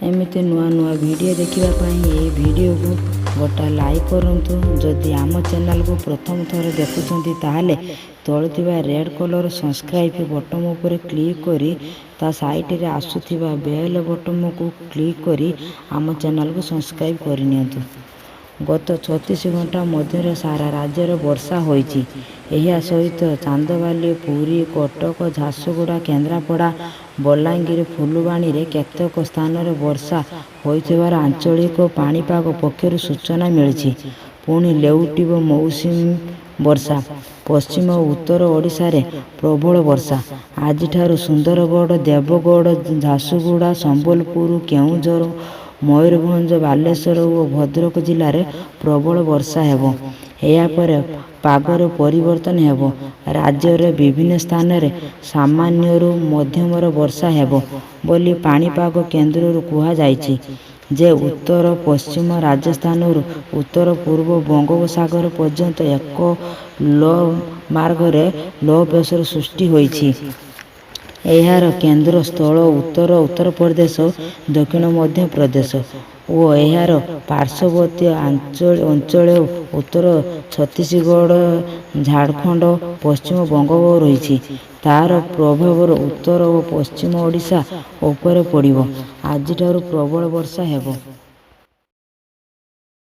ଏମିତି ନୂଆ ନୂଆ ଭିଡ଼ିଓ ଦେଖିବା ପାଇଁ ଏହି ଭିଡ଼ିଓକୁ ଗୋଟା ଲାଇକ୍ କରନ୍ତୁ। ଯଦି ଆମ ଚ୍ୟାନେଲକୁ ପ୍ରଥମ ଥର ଦେଖୁଛନ୍ତି, ତାହେଲେ ତଳେ ଥିବା ରେଡ଼୍ କଲର୍ ସବସ୍କ୍ରାଇବ୍ ବଟନ୍ ଉପରେ କ୍ଲିକ୍ କରି ତା ସାଇଡ଼ରେ ଆସୁଥିବା ବେଲ୍ ବଟନ୍କୁ କ୍ଲିକ୍ କରି ଆମ ଚ୍ୟାନେଲକୁ ସବସ୍କ୍ରାଇବ୍ କରିନିଅନ୍ତୁ। ଗତ 36 ଘଣ୍ଟା ମଧ୍ୟରେ ସାରା ରାଜ୍ୟରେ ବର୍ଷା ହୋଇଛି। ଏହା ସହିତ ଚାନ୍ଦବାଲି, ପୁରୀ, କଟକ, ଝାରସୁଗୁଡ଼ା, କେନ୍ଦ୍ରାପଡ଼ା, ବଲାଙ୍ଗୀର, ଫୁଲବାଣୀରେ କେତେକ ସ୍ଥାନରେ ବର୍ଷା ହୋଇଥିବାର ଆଞ୍ଚଳିକ ପାଣିପାଗ ପକ୍ଷରୁ ସୂଚନା ମିଳିଛି। ପୁଣି ଲେଉଟିବ ମୌସୁମୀ ବର୍ଷା। ପଶ୍ଚିମ ଓ ଉତ୍ତର ଓଡ଼ିଶାରେ ପ୍ରବଳ ବର୍ଷା। ଆଜିଠାରୁ ସୁନ୍ଦରଗଡ଼, ଦେବଗଡ଼, ଝାରସୁଗୁଡ଼ା, ସମ୍ବଲପୁର, କେଉଁଝର, ମୟୂରଭଞ୍ଜ, ବାଲେଶ୍ୱର ଓ ଭଦ୍ରକ ଜିଲ୍ଲାରେ ପ୍ରବଳ ବର୍ଷା ହେବ। ଏହାପରେ ପାଗରେ ପରିବର୍ତ୍ତନ ହେବ। ରାଜ୍ୟର ବିଭିନ୍ନ ସ୍ଥାନରେ ସାମାନ୍ୟରୁ ମଧ୍ୟମ ବର୍ଷା ହେବ ବୋଲି ପାଣିପାଗ କେନ୍ଦ୍ରରୁ କୁହାଯାଇଛି ଯେ ଉତ୍ତର ପଶ୍ଚିମ ରାଜସ୍ଥାନରୁ ଉତ୍ତର ପୂର୍ବ ବଙ୍ଗୋପସାଗର ପର୍ଯ୍ୟନ୍ତ ଏକ ଲୋ ମାର୍ଗରେ ଲୋ ପ୍ରେସର ସୃଷ୍ଟି ହୋଇଛି। ଏହାର କେନ୍ଦ୍ର ସ୍ଥଳ ଉତ୍ତର ଉତ୍ତରପ୍ରଦେଶ, ଦକ୍ଷିଣ ମଧ୍ୟପ୍ରଦେଶ ଓ ଏହାର ପାର୍ଶ୍ୱବର୍ତ୍ତୀ ଅଞ୍ଚଳ ଉତ୍ତର ଛତିଶଗଡ଼, ଝାଡ଼ଖଣ୍ଡ, ପଶ୍ଚିମବଙ୍ଗ ରହିଛି। ତାର ପ୍ରଭାବ ଉତ୍ତର ଓ ପଶ୍ଚିମ ଓଡ଼ିଶା ଉପରେ ପଡ଼ିବ। ଆଜିଠାରୁ ପ୍ରବଳ ବର୍ଷା ହେବ।